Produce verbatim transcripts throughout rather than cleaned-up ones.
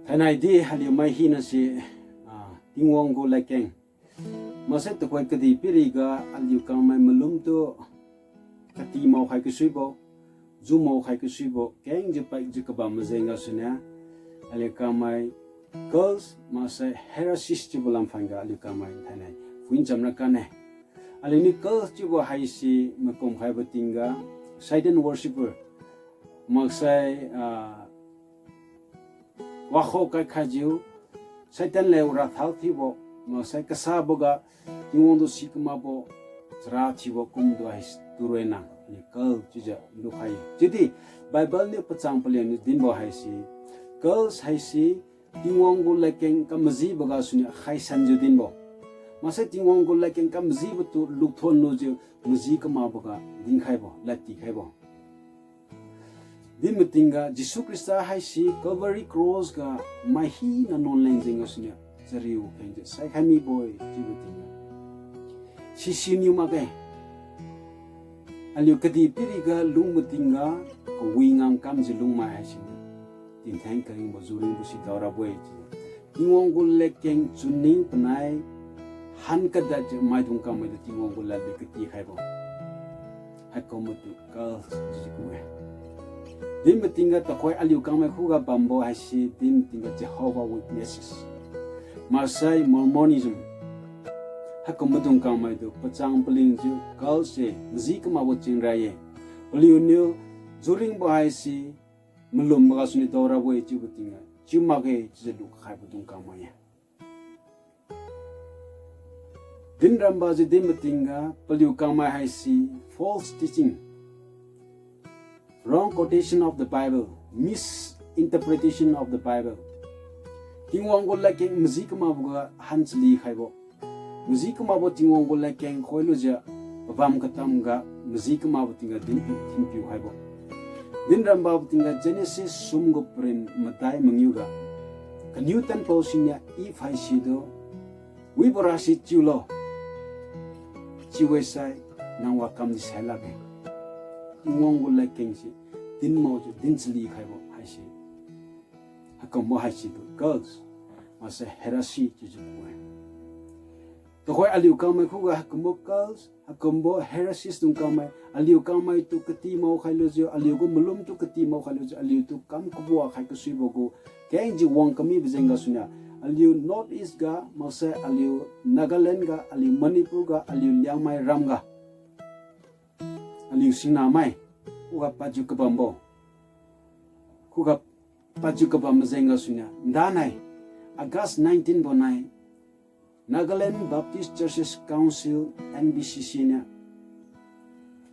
Thainai di aliu mai hina si, ah, Tingwang gu ladkeng. Maksai tuhoi kadihpiriga aliu kangmai malum tu kati mao khai kasuibo, ju mao khai kasuibo, kengjiu paijiu kabam majeng gasuniu, aliu kangmai cults, maksai heresies chiubo lamphanga aliu kangmai thainai phuin chamra kane. Aliuniu cults chiubo haisi makum khaibo tingga, Satan worshipper, maksai, ah, wakho kai khaijiu, Satan leng rathao thiubo, maksai kasaboga, Tingwang tu si kamakbo, chara thiubo kumbo haisi turoina, aliu cults chiujiu lukhai. Chiudi, Bible niu pachang paliang niu dinbo haisi, cults haisi, Tingwang gu ladkeng kamajibo gasuniu khaisanjiu dinbo. Maksai Tingwang gu ladkeng kamajibo tu lukthon lujiu maji kamakboga dinkhaibo, ladtikhaibo. Din matingga Jesu Khrista haisi Calvary Cross ga mai hina nuan leng jeng gasuniu chariu khengjiu saikhai mibo-e chiubo tingga, sisiniu makge. Aliu kadihpiriga lung matingga, kawi ngamkamjiu lungmai haisiniu tingtheng karingbo juringbo si daorabo-e chiu. Tingwang gu ladkeng chunning panai han kadadjiu maidung kangmaitu Tingwang gu ladkeng katikhaibo, haikum matu cults chiujiu ku-e. Din matingga tuhoi aliu kangmai khuga bambo haisi din matingga Jehovah Witnesses, maksai Mormonism, haikum maidung kangmaitu pachang palingjiu cults se maji kamakbo chingrai-e. Paliuniu juringbo haise malumbo gasuniu daorabo-e chiubo tingga chiu makge chiujiu lukhaibo dung kangmai-e. Dinramba jiu din matingga paliu kangmai haise false teaching, wrong quotation of the Bible, misinterpretation of the Bible. Tingwang gu ladkeng maji kamakboga hanchali khaibo, maji kamakbo Tingwang gu ladkeng khoilujiu pabam katamga maji kamakbo tingga dinpiu thinpiu khaibo. Dinrambabo tingga Genesis sum gu parin madai mangiuga, kaniu tanpao siniu Eve haisitu wibora si chiulo, chiu-e sai nang wakam di sai lakge. Tingwang gu ladkeng se dinmaojiu dinchali khaibo haise haikumbo haisitu cults, maksai heresy chiujiu ku-e. Tuhoi aliu kangmai khuga haikumbo cults, haikumbo heresies dung kangmai, aliu kangmaitu kati mao khailujiu, aliu gu malumtu kati mao khailujiu, aliutu kam kabua khai kasuibo gu kengjiu wang kamibo jeng gasuniu, aliu North East ga, maksai aliu Nagaland ga, aliu Manipur ga, aliu Liangmai ram ga, aliu singnamai khuga padjiu kabambo, khuga padjiu kabam majeng gasuniu, ndanai August nineteen bo nai, Nagaland Baptist Churches Council, N B C C niu,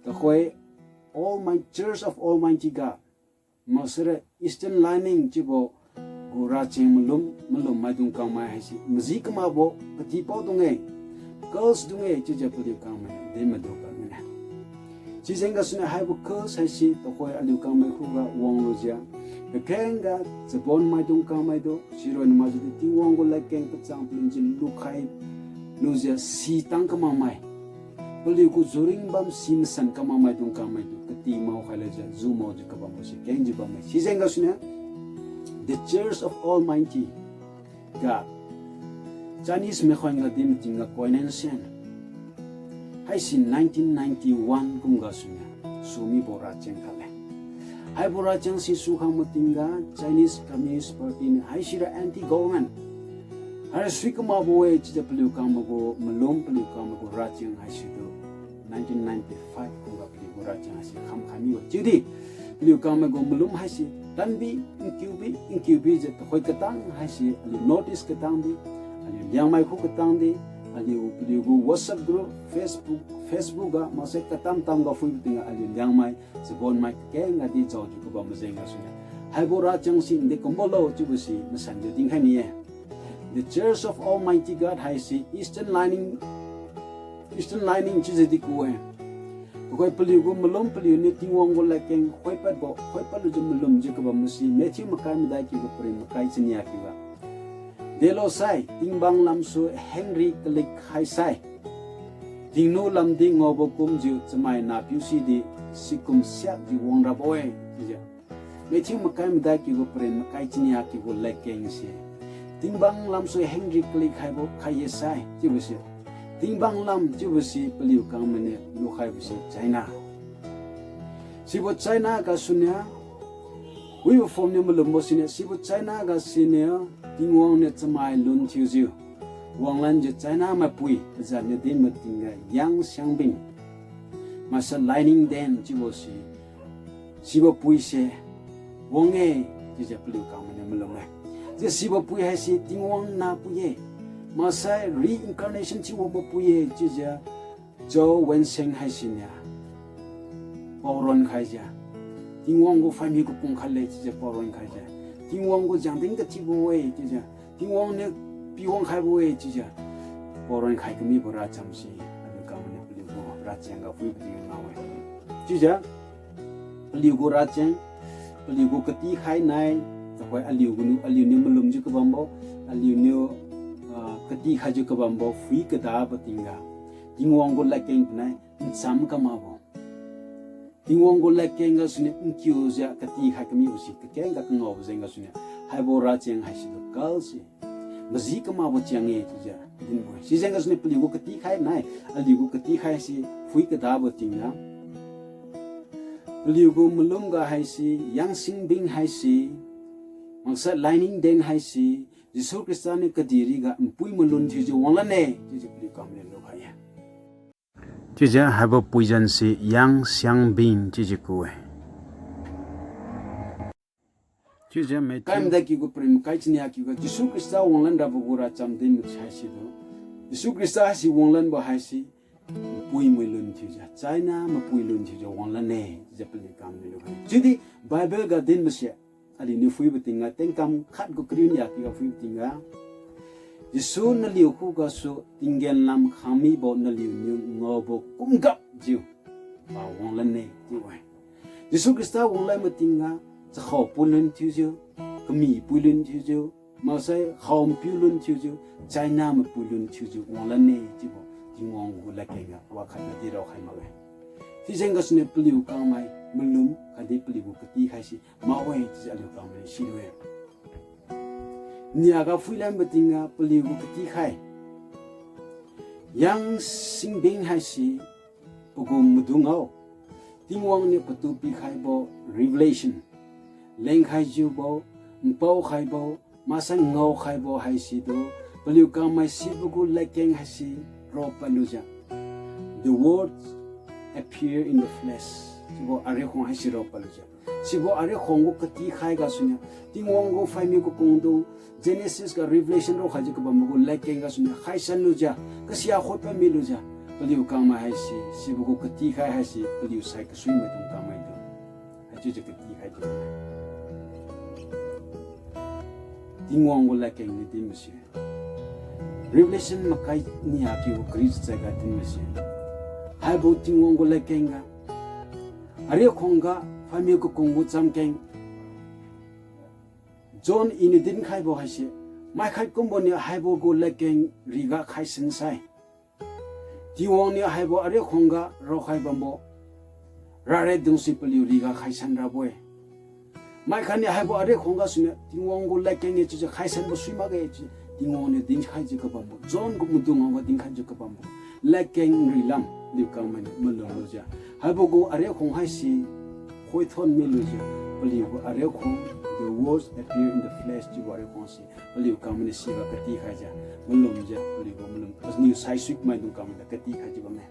tuhoi Almighty, Church of Almighty God, maksara Eastern Lightning chiubo gu racheng malum, malum maidung kangmai haise maji kamakbo katipao dung-e, cults dung-e chiujiu paliu kangmai din madu pad mine. Sijeng gasuniu haibo cults haise tuhoi aliu kangmai khuga wanglujiu, kakengga chabon maidung kangmaitu siroi na makjiudi Tingwang gu ladkeng pachang palingjiu lukhai lujiu sitang kamakmai, paliu gu juring bam si masan kamakmai dung kangmaitu kati mao khailujiu ju maojiu kabambo se kengjiu bamme. Sijeng gasuniu The Church of Almighty God, Chinese makhon ga din matingga Koine Hnsian haise nineteen ninety-one kum gasuniu sumibo racheng khat le. Haibo racheng se sukhang matingga Chinese Communist Party niu haisira anti-government, haira sui kamakbo-e chiujiu paliu kangmai gu malum, paliu kangmai gu racheng haisitu nineteen ninety-five kumga paliu gu racheng haise khamkhai mibo chiudi, paliu kangmai gu malum haise tanbi, nkiubi, nkiubijiu tuhoi katang haise aliu North East katang di, aliu Liangmai khu katang di, aliu paliu gu WhatsApp group, Facebook, Facebook ga maksai katam-tam ga phuibo tingga aliu Liangmai chabonmai kakengga di jaojiu kabam majeng gasuniu, haibo racheng se nde kumbo lo chiubo se masanjiu dinkhai ni-e. The Church of Almighty God haise Eastern Lightning, Eastern Lightning chiujiu di ku-e. Tuhoi paliu gu malum paliuniu Tingwang gu ladkeng khoipadbo, khoipadlujiu malumjiu kabambo se Matthew makai madai kiuga parin makai chania kiuga, delosai tingbang lamsu hengri kalik khaisai, tingnu lamdi ngaobo kumjiu chamai nahpiu sidi sikum siakjiu wangrabo-e chiujiu Matthew makai madai kiugu paren makai chinia kiugu ladkeng se, tingbang lamsu hengri kali khaibo khai-e sai chiubo se. Tingbang lam chiubo se paliu kangmainiu lukhaibo se China. Sibo China gasuniu, wibo phomniu malumbo siniu, sibo China gasiniu, Tingwang niu chamai lun thiujiu wanglanjiu China maipui pazanniu dinbo tingga Yang Xiangbin, maksai Lightning Deng chiubo se, sibo pui se wang-e, chiujiu paliu kangmainiu malum-e. Chiujiu sibo pui haise Tingwang nahpui-e, maksai reincarnation thiuwangbo pui-e, chiujiu Zhou Wensheng haisiniu paoron khaijiu, Tingwang gu phaimiu kakung khatle chiujiu paoron khaijiu, Tingwang gu jengdin kathiubo-e chiujiu, Tingwang niu piwang khaibo-e chiujiu paoron khai kamibo racham se, aliu kangmainiu paliugu racheng ga phuibo tingga ngao-e. Chiujiu paliugu racheng, paliugu katikhai nai, tuhoi aliugu, aliuniu malumjiu kabambo, aliuniu, ah, katikhaijiu kabambo phui kadabo tingga, Tingwang gu ladkeng panai ncham kamakbo, Tingwang gu ladkeng gasuniu nkiujiu katikhai kamibo se kakeng ga kangaobo jeng gasuniu, haibo racheng haisitu kalse maji kamakbo chang-e chiujiu dinbo-e. Sijeng gasuniu paliugu katikhai nai, aliugu katikhai se phui kadabo tingga, paliugu malum ga haise, Yang Xiangbin haise, maksai Lightning Deng haise, Jesu Khrista niu kadihpiriga npui malun thiujiu wanglan-e chiujiu paliu kangmainiu lukhai-e. Chiujiu haibo puizan se Yang Xiangbin chiujiu ku-e. Chiujiu Matthew makai madai kiugu paren makai chinia kiuga Jesu Khrista wanglan rabo gu racham dinbo haisitu, Jesu Khrista haise wanglanbo haise npui malun thiujiu, China mapui lun thiujiu wanglan-e chiujiu paliu kangmainiu lukhai-e. Chiudi Bible ga dinbo se, aliuniu phuibo tingga, Tenkam khat gu kariu nia kiuga phuibo tingga, Jesu naliu khugasu tinggen lam khang mibo naliuniu ngaobo kumgapjiu pa wanglan-e chiu-e. Jesu Khrista wanglan matingga, chakhao pui lun thiujiu, kami pui lun thiujiu, maksai khao npiu lun thiujiu, China mapui lun thiujiu wanglan-e chiubo Tingwang gu ladkeng ga wakhatnadi raokhai makge. Sijeng gasuniu paliu kangmai malum khatdi paliugu katikhai se mak-e chiujiu aliu kangmai silu-e. Niaga phuilanbo tingga paliugu katikhai Yang Xiangbin haise pagu madungao, Tingwang niu patu pikhaibo revelation, lengkhaijiubo, npaokhaibo, maksai ngaokhaibo haisitu, paliu kangmai sibo gu ladkeng haise raopadlujiu, the Word appear in the flesh, sibo arikhang haise raopadlujiu, sibo arikhang gu katikhai gasuniu, Tingwang gu phaimiu kakungdung, Genesis ga Revelation raokhaijiu kabambo gu ladkeng gasuniu khaisan lujiu, kasia khotpad milujiu, paliu kangmai haise, sibo gu katikhai haise paliu sai kasuimaidung kangmaitu haichiujiu katikhaijiu, Tingwang gu ladkeng niu dinbo se, Revelation makai nia kiu kariu chachai ga dinbo se, haibo Tingwang gu ladkeng ga, arikhang ga, phaimiu kakung gu chamkeng, John iniu dinkhaibo haise, maikhat kumbo niu haibo gu ladkeng riga khaisan sai, Tingwang niu haibo arikhang ga raokhai bambo raraidung si paliu riga khaisan rabo-e. Maikhat niu haibo arikhang gasuniu Tingwang gu ladkeng-e chiujiu khaisanbo sui makge chiu Tingwang niu dinkhaijiu kabambo, John gu madungao ga dinkhaijiu kabambo ladkeng rilam paliu kangmai niu malum lujiu, haibo gu arikhang haise khoithon milujiu, paliu gu arikhang, the Word appear in the flesh chiubo arikhang se paliu kangmai niu siga katikhaijiu, malumjiu paliu gu malum, paniu saisui maidung kangmai niu katikhaijiu bamme.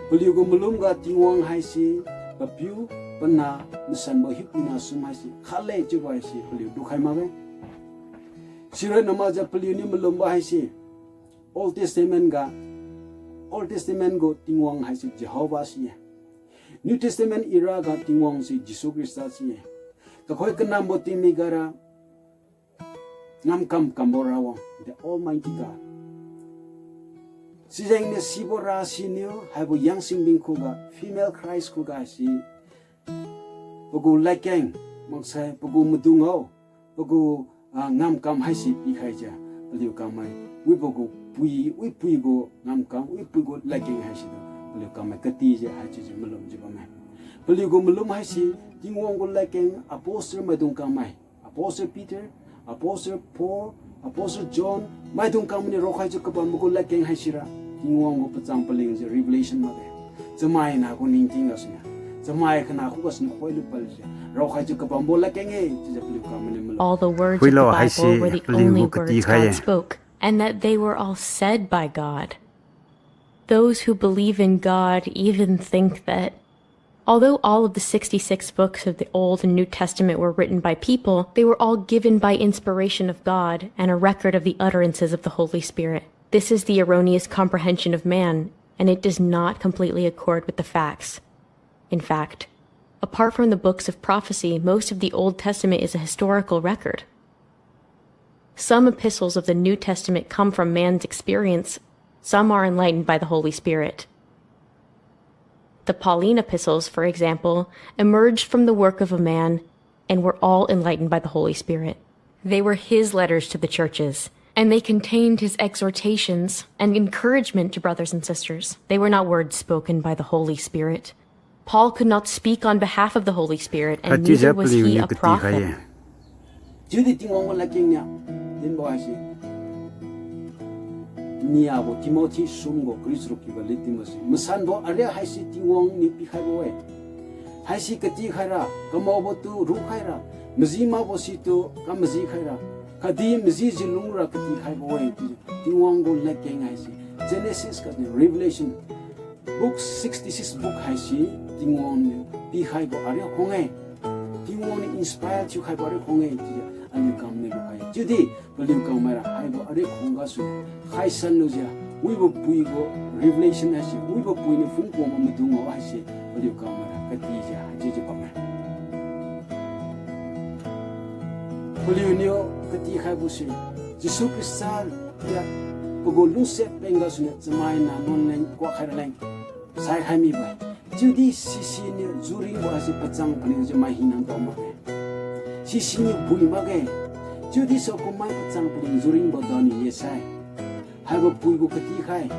Paliu gu malum ga Tingwang haise, Papiu, Panah, Masanbo Hiupuina sum haise khatle chiubo haise paliu dukhai makge. Sironna makjiu paliuniu malumbo haise, Old Testament ga, Old Testament gu Tingwang haise Jehovah si-e. New Testament era ga Tingwang se Jesu Khrista si-e. Tuhoi kanambo tingmi gara ngamkam kambo Rawang, the Almighty God. Sijengniu sibo ra siniu haibo Yang Xiangbin khuga, female Christ khuga haise, pagu ladkeng, maksai pagu madungao, pagu, ah, ngamkam haise pikhaijiu, paliu kangmai, wibo gu pui, wipui gu ngamkam, wipui gu ladkeng haisitu paliu kangmai katijiu haichiujiu malumjiu bamme. Paliugu malum haise, Tingwang gu ladkeng apostle maidung kangmai, Apostle Peter, Apostle Paul, Apostle John, maidung kangmainiu raokhaijiu kabambo gu ladkeng haisira, Tingwang gu pachang palingjiu revelation makge. Chamaina gu ningting gasuniu, chamai khanakhu gasuniu khoilu paliujiu raokhaijiu kabambo ladkeng-e chiujiu paliu kangmainiu malum. All the words of the Bible were the only words God spoke, and that they were all said by God. Those who believe in God even think that although all of the sixty-six books of the Old and New Testament were written by people, they were all given by inspiration of God and a record of the utterances of the Holy Spirit. This is the erroneous comprehension of man, and it does not completely accord with the facts. In fact, apart from the books of prophecy, most of the Old Testament is a historical record. Some epistles of the New Testament come from man's experience, some are enlightened by the Holy Spirit. The Pauline epistles, for example, emerged from the work of a man and were all enlightened by the Holy Spirit. They were his letters to the churches, and they contained his exhortations and encouragement to brothers and sisters. They were not words spoken by the Holy Spirit. Paul could not speak on behalf of the Holy Spirit, and neither was he a prophet. Chiudi Tingwang gu ladkeng niu dinbo haise, niabo Timothy sum gu kariu charuk kiuga lid dinbo se, masanbo ariak haise Tingwang niu pikhaibo-e. Haise katikhaira, kamaobo tu rukhaira, maji makbo situ kamajikhaira, khatdi majijiu lungra katikhaibo-e chiujiu Tingwang gu ladkeng haise. Genesis khatdi Revelation, book sixty-six book haise Tingwang niu pikhaibo ariak khuang-e. Tingwang niu inspire thiukhaibo ariak khuang-e chiujiu aliu kangmainiu lukhai-e. Chiudi paliu kangmaira haibo ariak khuang gasu khaisan lujiu, wibo puibo revelation haise, wibo puiniu phungkuangbo maidung haise, paliu kangmaira katijiu haichiujiu bamme. Paliuniu katikhaibo se, Jesu Khrista niu pagu lungsiat peng gasuniu chamaina nuan leng kuak khaira leng saikhai mibo-e. Chiudi sisiniu juringbo haise pachang palingjiu mai hina dao makge. Sisiniu bui makge. Chiudi saokummai pachang paling juringbo daoniu yesai, haibo puibo katikhai,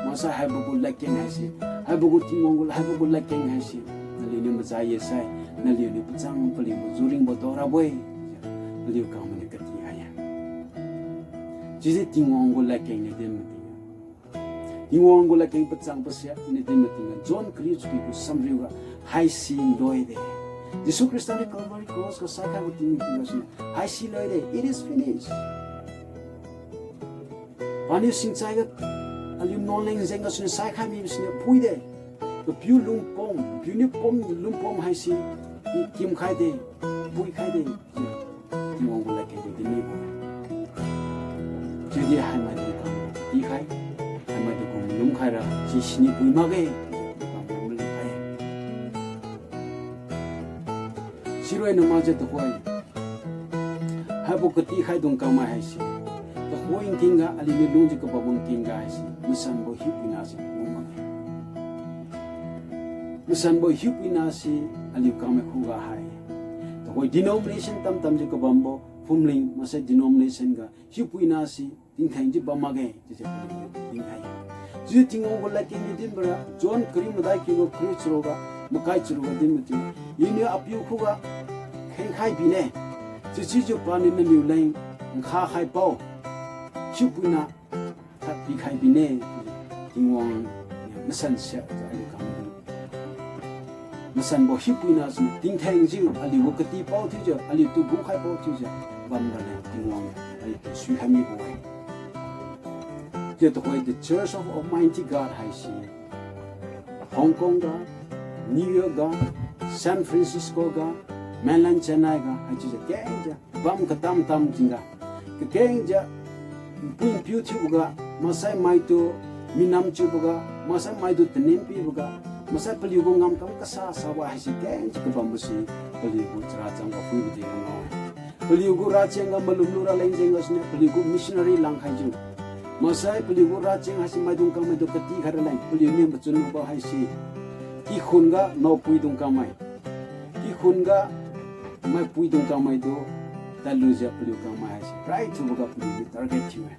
maksai haibo gu ladkeng haise, haibo gu Tingwang gu, haibo gu ladkeng haise, naliuniu maza yesai, naliuniu pachang palingbo juringbo dao rabo-e. Paliu kangmainiu katikhai-e. Chiudi Tingwang gu ladkeng niu din mating, Tingwang gu ladkeng pachang pasia niu din mating-e. John kariu chakiu gu samriuga, haisi loide. Jesu Khrista niu Calvary Cross ga saikhaibo tingmik tingga siniu, haisi loide, it is finished. Paniu singchaiga aliu nuan leng jeng gasuniu saikhai mibo siniu phuide. Papiu lungpom, piuniu pom lungpom haise, i kimkhaide, phuikhaide. Tingwang gu ladkeng tu din mibo-e. Chiudi haimai tu katikhai, haimai tu kum lungkhaira, sisiniu pui makge, kam lungkhai-e. Siroi na makjiu tuhoi, haibo katikhai dung kangmai haise, tuhoi nkingga aliuniu lungjiu kababo nkingga haise, masanbo hiupuina se lung makge. Masanbo hiupuina se aliu kangmai khuga hai, tuhoi denomination tamtamjiu kabambo phumling maksai denomination ga hiupuina se tingthengjiu bam makge chiujiu dinkhai-e. Chiujiu Tingwang gu ladkeng niu dinbora John kariu madai kiugu kariu charuga, makai charuga din matiu, Iniu Apiu khuga khengkhai bine, sichiujiu paniu naliu leng nkha khaipao hiupuina khat pikhai bine. Tingwang niu masan siakjiu aliu kangmai masanbo hiupuina siniu tingthengjiu aliugu katipao thiujiu, aliutu gukhai pao thiujiu bamraleng Tingwang niu aliutu suikhai mibo-e. Chiu tuhoi The Church of Almighty God haise Hong Kong ga, New York ga, San Francisco ga, mainland China ga haichiujiu kengjiu bam katam tam jingga, kakengjiu npui npiu thiuboga, maksai maitu minam chiuboga, maksai maitu tanin piboga, maksai paliugu ngamkam kasa sabo haise kengjiu kabambo se, paliugu charachangga phuibo di ngao-e. Paliugu rachengga malum lu raleng jeng gasuniu paliugu missionary langkhaijiu, maksai paliugu racheng haise maidung kangmaitu katikhai raleng paliuniu machun lubo haise, kikhun ga naopui dung kangmai, kikhun ga maipui dung kangmaitu tadlujiu paliu kangmai haise raithuboga paliuniu target thiu-e.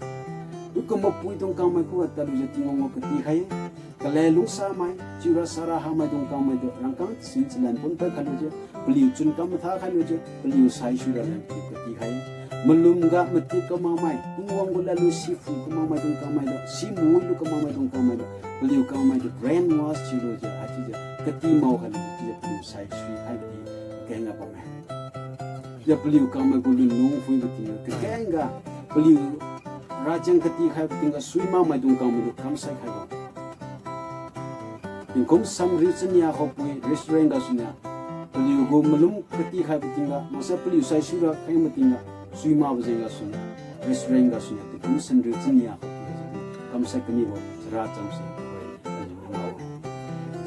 Wikum mapui dung kangmai khuga tadlujiu Tingwang gu katikhai-e. Kalen lungsamai, chiura sara hamaidung kangmaitu rangkang sin chalan pon tad khailujiu, paliu chun kam matha khailujiu, paliu saisui raleng paliu katikhai. Malum ga matip kamakmai, Tingwang gu ladlu sifu kamakmaidung kangmaitu, simuilu kamakmaidung kangmaitu, paliu kangmaitu brainwash thiulujiu, haichiujiu kati mao khailujiu, chiujiu paliu saisui khaibodi kakeng ga bamme. Chiujiu paliu kangmai gu lunlung phuibo tingga kakeng ga, paliu racheng katikhaibo tingga sui makmaidung kangmaitu kamsai khaibo. Tingkum sanriu chania khaopui restaurant gasuniu, paliu gu malum katikhaibo tingga, maksai paliu saisui ra khaibo tingga, sui makbo jeng gasuniu, restaurant gasuniu tingkum sanriu chania khaopui kamsai kamibo chara chamse, paliu ngao.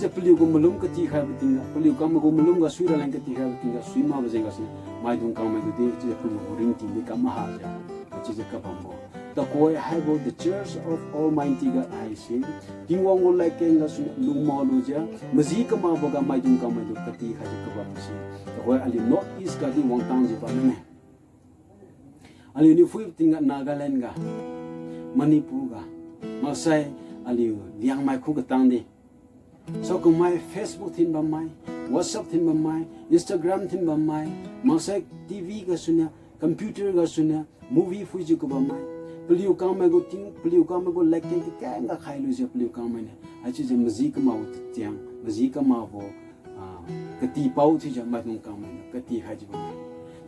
Chiujiu paliu gu malum katikhaibo tingga, paliu kangmai gu malum ga sui raleng katikhaibo tingga sui makbo jeng gasuniu, maidung kangmai tudi chiujiu paliu gu ringtingdi kam mahajiu, chiujiu kabambo. Tuhoi haibo The Church of Almighty God haise, Tingwang gu ladkeng gasuniu lungmao lujiu, maji kamakbo ga maidung kangmaitu katikhaijiu kabamse. Tuhoi aliu North East gadi wangtangjiu bammine. Aliuniu phuibo tingga Nagaland ga, Manipur ga, maksai aliu Liangmai khuga tangdi, saokumai Facebook thin bammai, WhatsApp thin bammai, Instagram thin bammai, maksai TV gasuniu, computer gasuniu, movie phuijiu kabammai, paliu kangmai gu ting, paliu kangmai gu ladkeng kakeng ga khailujiu paliu kangmainiu, haichiujiu maji kamakbo tiang, maji kamakbo, ah, katipao thiujiu maidung kangmainiu katikhaijiu bamme.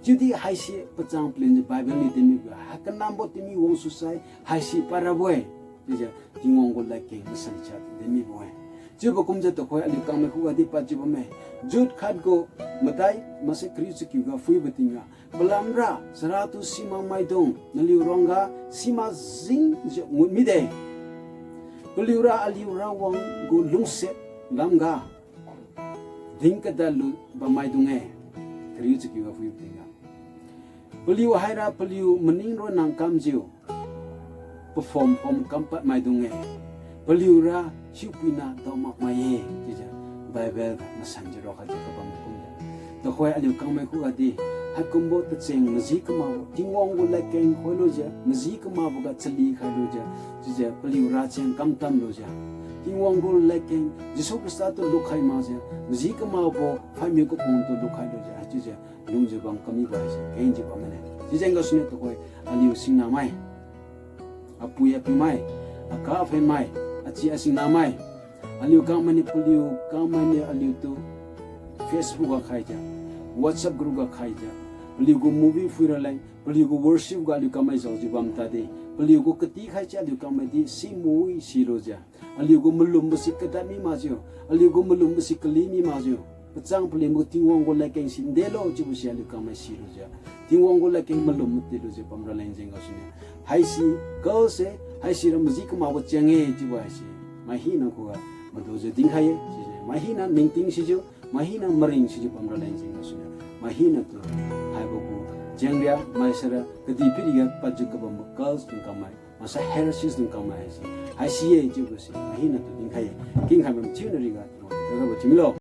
Chiudi haise pachang palenjiu Bible niu dinmibo, haikanambo tingmi wangsusai haise parabo-e. Chiujiu Tingwang gu ladkeng masan chat dinmibo-e. Chiubo kumjiu tuhoi aliu kangmai khugadi padjiu bamme. Jut khat gu madai maksai kariu chakiu ga phuibo tingga, palamra charatu simakmaidung naliu ruangga simak jengjiu ngut mide. Paliura aliu Rawang gu lungsiat lamga din kadadlu bammaidung-e. Kariu chakiu ga phuibo tingga, paliu haira paliu maning ronna kamjiu paphom phom kampad maidung-e. Paliura hiupuina daomakmai-e chiujiu Bible ga masanjiu raokhaijiu kabam kumjiu, tuhoi aliu kangmai khugadi haikumbo tacheng maji kamakbo, Tingwang gu ladkeng khoilujiu maji kamakbo ga chali khailujiu, chiujiu paliu racheng kamtamlujiu, Tingwang gu ladkeng Jesu Khrista tu lukkhai makjiu, maji kamakbo phaimiu kapung tu lukhailujiu, haichiujiu lungjiu bam kamibo haise kengjiu bammane. Sijeng gasuniu tuhoi aliu singnamai, apui apiumai, aka aphenmai, achi asingnamai, aliu kangmainiu paliu kangmainiu aliutu Facebook ga khaijiu, WhatsApp group ga khaijiu, paliu gu movie phuira leng paliu gu worship ga aliu kangmai jaojiu bam tadi, paliu gu katikhaijiu aliu kangmaidi simui silujiu, aliu gu malumbo si kadad mi makjiu, aliu gu malumbo si kali mi makjiu, pachang palingbo Tingwang gu ladkeng si ndelo chiubo si aliu kangmai silujiu, Tingwang gu ladkeng malum matilujiu bamra leng jeng gasuniu, haise culture se, haisira maji kamakbo cheng-e chiubo haise mai hina khuga madujiu dinkhai-e. Sise mai hina ningting sijiu, mai hina maring sijiu bamra leng jeng gasuniu, mai hinatu haibo gu jengria maisara kadihpiriga padjiu kabambo cults dung kangmai, maksai heresies dung kangmai haise, haisi-e chiubo se mai hinatu dinkhai-e. Kingkhai bam thiuna riga, rabo thiumilo.